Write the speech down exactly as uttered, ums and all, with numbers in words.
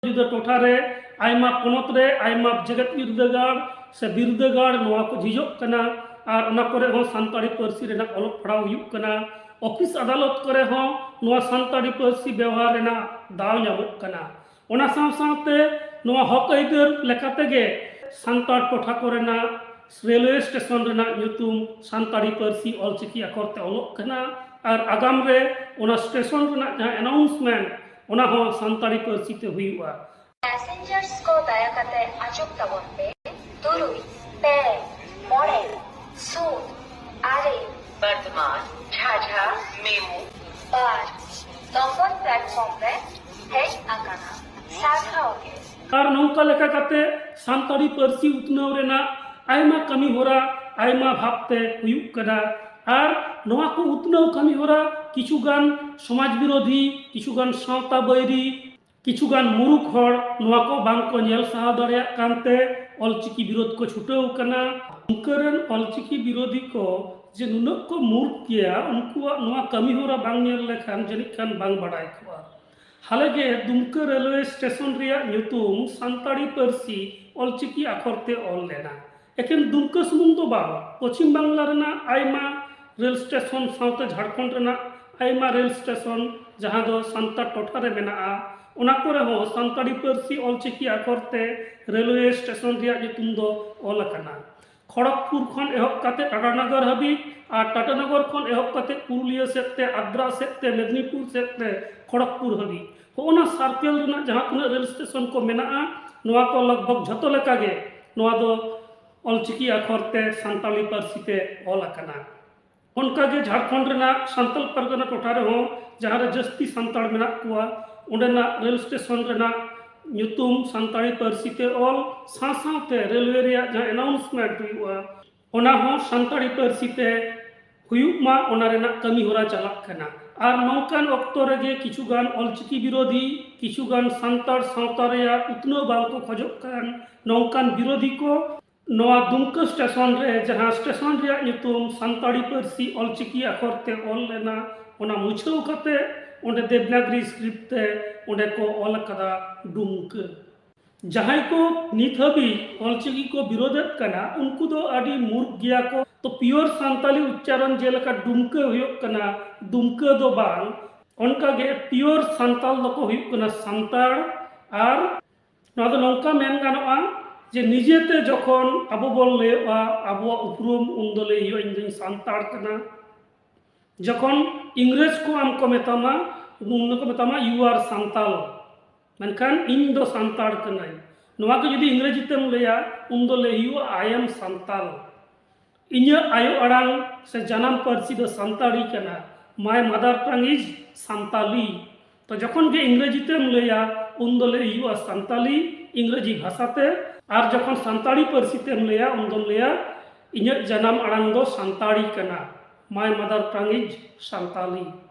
ᱡᱩᱫᱟᱹ ᱴᱚᱴᱷᱟ ᱨᱮ, ᱟᱭᱢᱟ ᱯᱚᱱᱚᱛ ᱨᱮ ᱟᱭᱢᱟ ᱡᱮᱜᱮᱛ ᱵᱤᱨᱫᱟᱹᱜᱟᱲ ᱥᱮ ᱵᱤᱨᱫᱟᱹᱜᱟᱲ ᱱᱚᱣᱟ ᱠᱚ ᱡᱷᱤᱡᱚᱜ ᱠᱟᱱᱟ᱾ ᱟᱨ ᱚᱱᱟ ᱠᱚᱨᱮ ᱦᱚᱸ ᱥᱟᱱᱛᱟᱲᱤ ᱯᱟᱹᱨᱥᱤ ᱨᱮᱱᱟᱜ ᱚᱞᱚᱜ ᱯᱟᱲᱦᱟᱣ ᱦᱩᱭᱩᱜ ᱠᱟᱱᱟ᱾ ᱚᱯᱷᱤᱥ ᱟᱫᱟᱞᱚᱛ ᱠᱚᱨᱮ ᱦᱚᱸ ᱱᱚᱣᱟ ᱥᱟᱱᱛᱟᱲᱤ ᱯᱟᱹᱨᱥᱤ ᱵᱮᱣᱦᱟᱨ ᱨᱮᱱᱟᱜ ᱫᱟᱣ ᱧᱟᱢᱚᱜ ᱠᱟᱱᱟ᱾ ᱚᱱᱟ ᱥᱟᱶ ᱥᱟᱶᱛᱮ ᱱᱚᱣᱟ ᱦᱚᱠ ᱟᱹᱭᱫᱟᱹᱨ ᱞᱮᱠᱟ ᱛᱮᱜᱮ ᱥᱟᱱᱛᱟᱲ ᱴᱚᱴᱷᱟ ᱠᱚᱨᱮᱱᱟᱜ ᱨᱮᱞᱣᱮ ᱥᱴᱮᱥᱚᱱ ᱨᱮᱱᱟᱜ ᱧᱩᱛᱩᱢ ᱥᱟᱱᱛᱟᱲᱤ ᱯᱟᱹᱨᱥᱤ ᱚᱞᱪᱤᱠᱤ ᱟᱠᱷᱚᱨ ᱛᱮ ᱚᱞᱚᱜ ᱠᱟᱱᱟ᱾ ᱟᱨ ᱟᱜᱟᱢ ᱨᱮ ᱚᱱᱟ ᱥᱴᱮᱥᱚᱱ ᱨᱮᱱᱟᱜ ᱡᱟᱦᱟᱸ ᱮᱱᱟᱣᱩᱱᱥᱢᱮᱱᱴ, ᱚᱱᱟ ᱦᱚᱸ ᱥᱟᱱᱛᱟᱲᱤ ᱯᱟᱹᱨᱥᱤ ᱛᱮ ᱦᱩᱭᱩᱜᱼᱟ᱾ ᱯᱮᱥᱮᱧᱡᱟᱨᱥ ᱠᱚ ᱫᱟᱭᱟ ᱠᱟᱛᱮ ᱟᱸᱡᱚᱢ ᱛᱟᱵᱚᱱ ᱯᱮ, ᱛᱩᱨᱩᱭ, ᱯᱮ, ᱢᱚᱬᱮ, ᱥᱩᱱ, ᱟᱨᱮ᱾ ᱵᱚᱨᱫᱷᱚᱢᱟᱱ, ᱡᱷᱟᱡᱷᱟ, ᱢᱮᱢᱩ ᱵᱟᱨ ᱱᱚᱢᱵᱚᱨ ᱯᱞᱟᱴᱯᱷᱚᱨᱢ ᱨᱮ ᱦᱮᱡ ᱟᱠᱟᱱᱟ᱾ ᱥᱟᱨᱦᱟᱣ ᱜᱮ᱾ ᱟᱨ ᱱᱚᱝᱠᱟ ᱞᱮᱠᱟ ᱠᱟᱛᱮ ᱥᱟᱱᱛᱟᱲᱤ ᱯᱟᱹᱨᱥᱤ ᱩᱛᱱᱟᱹᱣ ᱨᱮᱱᱟᱜ ᱟᱭᱢᱟ ᱠᱟᱹᱢᱤ ᱦᱚᱨᱟ ᱟᱭᱢᱟ ᱵᱷᱟᱵᱽ ᱛᱮ ᱦᱩᱭᱩᱜ ᱠᱟᱱᱟ᱾ ᱟᱨ ᱱᱚᱣᱟ ᱠᱚ ᱩᱛᱱᱟᱹᱣ ᱠᱟᱹᱢᱤ ᱦᱚᱨᱟ ᱠᱤᱪᱷᱩ ᱜᱟᱱ ᱥᱚᱢᱟᱡᱽ ᱵᱤᱨᱳᱫᱷᱤ, ᱠᱤᱪᱷᱩ ᱜᱟᱱ ᱥᱟᱶᱛᱟ ᱵᱟᱹᱭᱨᱤ, ᱠᱤᱪᱷᱩ ᱜᱟᱱ ᱢᱩᱨᱩᱠ ᱦᱚᱲ ᱱᱚᱣᱟ ᱠᱚ ᱵᱟᱝ ᱠᱚ ᱧᱮᱞ ᱥᱟᱦᱟᱣ ᱫᱟᱲᱮᱭᱟᱜ ᱠᱟᱱᱛᱮ ᱚᱞᱪᱤᱠᱤ ᱵᱤᱨᱳᱫᱷ ᱠᱚ ᱪᱷᱩᱴᱟᱹᱣ ᱠᱟᱱᱟ᱾ ᱩᱱᱠᱩ ᱨᱮᱱ ᱚᱞᱪᱤᱠᱤ ᱵᱤᱨᱳᱫᱷᱤ ᱠᱚ ᱡᱮ ᱱᱩᱱᱟᱹᱜ ᱠᱚ ᱢᱩᱨᱩᱠ ᱜᱮᱭᱟ, ᱩᱱᱠᱩᱣᱟᱜ ᱱᱚᱣᱟ ᱠᱟᱹᱢᱤ ᱦᱚᱨᱟ ᱵᱟᱝ ᱧᱮᱞ ᱞᱮᱠᱷᱟᱱ ᱡᱟᱹᱱᱤᱡ ᱠᱷᱟᱱ ᱵᱟᱝ ᱵᱟᱰᱟᱭ ᱠᱚᱜᱼᱟ᱾ ᱦᱟᱞᱮᱜᱮ ᱫᱩᱢᱠᱟᱹ ᱨᱮᱞᱣᱮ ᱥᱴᱮᱥᱚᱱ ᱨᱮᱭᱟᱜ ᱧᱩᱛᱩᱢ ᱥᱟᱱᱛᱟᱲᱤ ᱯᱟᱹᱨᱥᱤ ᱚᱞᱪᱤᱠᱤ ᱟᱠᱷᱚᱨ ᱛᱮ ᱚᱞ ᱞᱮᱱᱟ᱾ ᱮᱠᱮᱱ ᱫᱩᱢᱠᱟᱹ ᱥᱩᱢᱩᱝ ᱫᱚ ᱵᱟᱝ, ᱯᱚᱪᱷᱤᱢ ᱵᱟᱝᱞᱟ ᱨᱮᱱᱟᱜ ᱟᱭᱢᱟ ᱨᱮᱞ ᱥᱴᱮᱥᱚᱱ ᱥᱟᱶᱛᱮ ᱡᱷᱟᱲᱠᱷᱚᱸᱰ ᱨᱮᱱᱟᱜ ᱟᱭᱢᱟ ᱨᱮᱞ ᱥᱴᱮᱥᱚᱱ, ᱡᱟᱦᱟᱸ ᱫᱚ ᱥᱟᱱᱛᱟᱲ ᱴᱚᱴᱷᱟ ᱨᱮ ᱢᱮᱱᱟᱜᱼᱟ, ᱚᱱᱟ ᱠᱚᱨᱮ ᱦᱚᱸ ᱥᱟᱱᱛᱟᱲᱤ ᱯᱟᱹᱨᱥᱤ ᱚᱞᱪᱤᱠᱤ ᱟᱠᱷᱚᱨ ᱛᱮ ᱨᱮᱞᱣᱮ ᱥᱴᱮᱥᱚᱱ ᱨᱮᱭᱟᱜ ᱧᱩᱛᱩᱢ ᱫᱚ ᱚᱞ ᱟᱠᱟᱱᱟ᱾ ᱠᱷᱚᱲᱚᱜᱽᱯᱩᱨ ᱠᱷᱚᱱ ᱮᱦᱚᱵ ᱠᱟᱛᱮ ᱴᱟᱴᱟᱱᱚᱜᱚᱨ ᱦᱟᱹᱵᱤᱡ ᱟᱨ ᱴᱟᱴᱟᱱᱚᱜᱚᱨ ᱠᱷᱚᱱ ᱮᱦᱚᱵ ᱠᱟᱛᱮ ᱯᱩᱨᱩᱞᱤᱭᱟᱹ ᱥᱮᱫ ᱛᱮ, ᱟᱜᱽᱨᱟ ᱥᱮᱫ ᱛᱮ, ᱢᱮᱫᱽᱱᱤᱯᱩᱨ ᱥᱮᱫ ᱛᱮ, ᱠᱷᱚᱲᱚᱜᱽᱯᱩᱨ ᱦᱟᱹᱵᱤᱡ᱾ ᱦᱚᱸᱜᱼᱚ ᱱᱟ ᱥᱟᱨᱠᱮᱞ ᱨᱮᱱᱟᱜ ᱡᱟᱦᱟᱸ ᱛᱤᱱᱟᱹᱜ ᱨᱮᱞ ᱥᱴᱮᱥᱚᱱ ᱠᱚ ᱢᱮᱱᱟᱜᱼᱟ, ᱱᱚᱣᱟ ᱠᱚ ᱞᱚᱜᱽᱵᱷᱚᱜᱽ ᱡᱷᱚᱛᱚ ᱞᱮᱠᱟ ᱜᱮ ᱱᱚᱣᱟ ᱫᱚ ᱚᱞᱪᱤᱠᱤ ᱟᱠᱷᱚᱨ ᱛᱮ ᱥᱟᱱᱛᱟᱲᱤ ᱯᱟᱹᱨᱥᱤ ᱛᱮ ᱚᱞ ᱟᱠᱟᱱᱟ᱾ ᱚᱱᱠᱟᱜᱮ ᱡᱷᱟᱲᱠᱷᱚᱸᱰ ᱨᱮᱱᱟᱜ ᱥᱟᱱᱛᱟᱲ ᱯᱟᱨᱜᱟᱱᱟ ᱴᱚᱴᱷᱟ ᱨᱮᱦᱚᱸ, ᱡᱟᱦᱟᱸ ᱨᱮ ᱡᱟᱹᱥᱛᱤ ᱥᱟᱱᱛᱟᱲ ᱢᱮᱱᱟᱜ ᱠᱚᱣᱟ, ᱚᱸᱰᱮᱱᱟᱜ ᱨᱮᱞ ᱥᱴᱮᱥᱚᱱ ᱨᱮᱱᱟᱜ ᱧᱩᱛᱩᱢ ᱥᱟᱱᱛᱟᱲᱤ ᱯᱟᱹᱨᱥᱤ ᱛᱮ ᱚᱞ, ᱥᱟᱶ ᱥᱟᱶᱛᱮ ᱨᱮᱞᱣᱮ ᱨᱮᱭᱟᱜ ᱡᱟᱦᱟᱸ ᱮᱱᱟᱣᱩᱱᱥᱢᱮᱱᱴ ᱦᱩᱭᱩᱜᱼᱟ, ᱚᱱᱟ ᱦᱚᱸ ᱥᱟᱱᱛᱟᱲᱤ ᱯᱟᱹᱨᱥᱤ ᱛᱮ ᱦᱩᱭᱩᱜ ᱢᱟ, ᱚᱱᱟ ᱨᱮᱱᱟᱜ ᱠᱟᱹᱢᱤ ᱦᱚᱨᱟ ᱪᱟᱞᱟᱜ ᱠᱟᱱᱟ᱾ ᱟᱨ ᱱᱚᱝᱠᱟᱱ ᱚᱠᱛᱚ ᱨᱮᱜᱮ ᱠᱤᱪᱷᱩ ᱜᱟᱱ ᱚᱞᱪᱤᱠᱤ ᱵᱤᱨᱳᱫᱷᱤ, ᱠᱤᱪᱷᱩ ᱜᱟᱱ ᱥᱟᱱᱛᱟᱲ ᱥᱟᱶᱛᱟ ᱨᱮᱭᱟᱜ ᱩᱛᱱᱟᱹᱣ ᱵᱟᱝ ᱠᱚ ᱠᱷᱚᱡᱚᱜ ᱠᱟᱱ ᱱᱚᱝᱠᱟᱱ ᱵᱤᱨᱳᱫᱷᱤ ᱠᱚ ᱱᱚᱣᱟ ᱫᱩᱢᱠᱟᱹ ᱥᱴᱮᱥᱚᱱ ᱨᱮ, ᱡᱟᱦᱟᱸ ᱥᱴᱮᱥᱚᱱ ᱨᱮᱭᱟᱜ ᱧᱩᱛᱩᱢ ᱥᱟᱱᱛᱟᱲᱤ ᱯᱟᱹᱨᱥᱤ ᱚᱞᱪᱤᱠᱤ ᱟᱠᱷᱚᱨ ᱛᱮ ᱚᱞ ᱞᱮᱱᱟ, ᱚᱱᱟ ᱢᱩᱪᱷᱟᱹᱣ ᱠᱟᱛᱮ ᱚᱸᱰᱮ ᱫᱮᱵᱽᱱᱟᱜᱽᱨᱤ ᱥᱠᱨᱤᱯᱴ ᱛᱮ ᱚᱸᱰᱮ ᱠᱚ ᱚᱞ ᱟᱠᱟᱫᱟ ᱰᱩᱢᱠᱟᱹ᱾ ᱡᱟᱦᱟᱸᱭ ᱠᱚ ᱱᱤᱛ ᱦᱟᱹᱵᱤᱡ ᱚᱞᱪᱤᱠᱤ ᱠᱚ ᱵᱤᱨᱳᱫᱮᱫ ᱠᱟᱱᱟ, ᱩᱱᱠᱩ ᱫᱚ ᱟᱹᱰᱤ ᱢᱩᱨᱠᱷ ᱜᱮᱭᱟ ᱠᱚ᱾ ᱛᱚ ᱯᱤᱭᱳᱨ ᱥᱟᱱᱛᱟᱞᱤ ᱩᱪᱪᱟᱨᱚᱱ ᱡᱮᱞᱮᱠᱟ ᱰᱩᱢᱠᱟᱹ ᱦᱩᱭᱩᱜ ᱠᱟᱱᱟ, ᱰᱩᱢᱠᱟᱹ ᱫᱚ ᱵᱟᱝ, ᱚᱱᱠᱟᱜᱮ ᱯᱤᱭᱳᱨ ᱥᱟᱱᱛᱟᱞ ᱫᱚᱠᱚ ᱦᱩᱭᱩᱜ ᱠᱟᱱᱟ ᱥᱟᱱᱛᱟᱲ᱾ ᱟᱨ ᱱᱚᱣᱟ ᱫᱚ ᱱᱚᱝᱠᱟ ᱢᱮᱱ ᱜᱟᱱᱚᱜᱼᱟ ᱡᱮ ᱱᱤᱡᱮᱛᱮ ᱡᱚᱠᱷᱚᱱ ᱟᱵᱚ ᱵᱚᱱ ᱞᱟᱹᱭᱚᱜᱼᱟ ᱟᱵᱚᱣᱟᱜ ᱩᱯᱨᱩᱢ, ᱩᱱᱫᱚ ᱞᱟᱹᱭ ᱦᱩᱭᱩᱜᱼᱟ ᱤᱧ ᱫᱚᱧ ᱥᱟᱱᱛᱟᱲ ᱠᱟᱱᱟ᱾ ᱡᱚᱠᱷᱚᱱ ᱤᱝᱨᱮᱡᱽ ᱠᱚ ᱟᱢ ᱠᱚ ᱢᱮᱛᱟᱢᱟ, ᱩᱱ ᱫᱚᱠᱚ ᱢᱮᱛᱟᱢᱟ you are ᱥᱟᱱᱛᱟᱞ, ᱢᱮᱱᱠᱷᱟᱱ ᱤᱧ ᱫᱚ ᱥᱟᱱᱛᱟᱲ ᱠᱟᱹᱱᱟᱹᱧ᱾ ᱱᱚᱣᱟ ᱜᱮ ᱡᱩᱫᱤ ᱤᱝᱨᱮᱡᱤ ᱛᱮᱢ ᱞᱟᱹᱭᱟ, ᱩᱱ ᱫᱚ ᱞᱟᱹᱭ ᱦᱩᱭᱩᱜᱼᱟ I am ᱥᱟᱱᱛᱟᱞ᱾ ᱤᱧᱟᱹᱜ ᱟᱭᱳ ᱟᱲᱟᱝ ᱥᱮ ᱡᱟᱱᱟᱢ ᱯᱟᱹᱨᱥᱤ ᱫᱚ ᱥᱟᱱᱛᱟᱲᱤ ᱠᱟᱱᱟ, my mother tongue is Santali. ᱛᱚ ᱡᱚᱠᱷᱚᱱ ᱜᱮ ᱤᱝᱨᱮᱡᱤ ᱛᱮᱢ ᱞᱟᱹᱭᱟ, ᱩᱱ ᱫᱚ ᱞᱟᱹᱭ ᱦᱩᱭᱩᱜᱼᱟ ᱥᱟᱱᱛᱟᱞᱤ, ᱤᱝᱨᱮᱡᱤ ᱵᱷᱟᱥᱟᱛᱮ᱾ ᱟᱨ ᱡᱚᱠᱷᱚᱱ ᱥᱟᱱᱛᱟᱲᱤ ᱯᱟᱹᱨᱥᱤ ᱛᱮᱢ ᱞᱟᱹᱭᱟ, ᱩᱱ ᱫᱚᱢ ᱞᱟᱹᱭᱟ ᱤᱧᱟᱹᱜ ᱡᱟᱱᱟᱢ ᱟᱲᱟᱝ ᱫᱚ ᱥᱟᱱᱛᱟᱲᱤ ᱠᱟᱱᱟ, my mother tongue is Santali.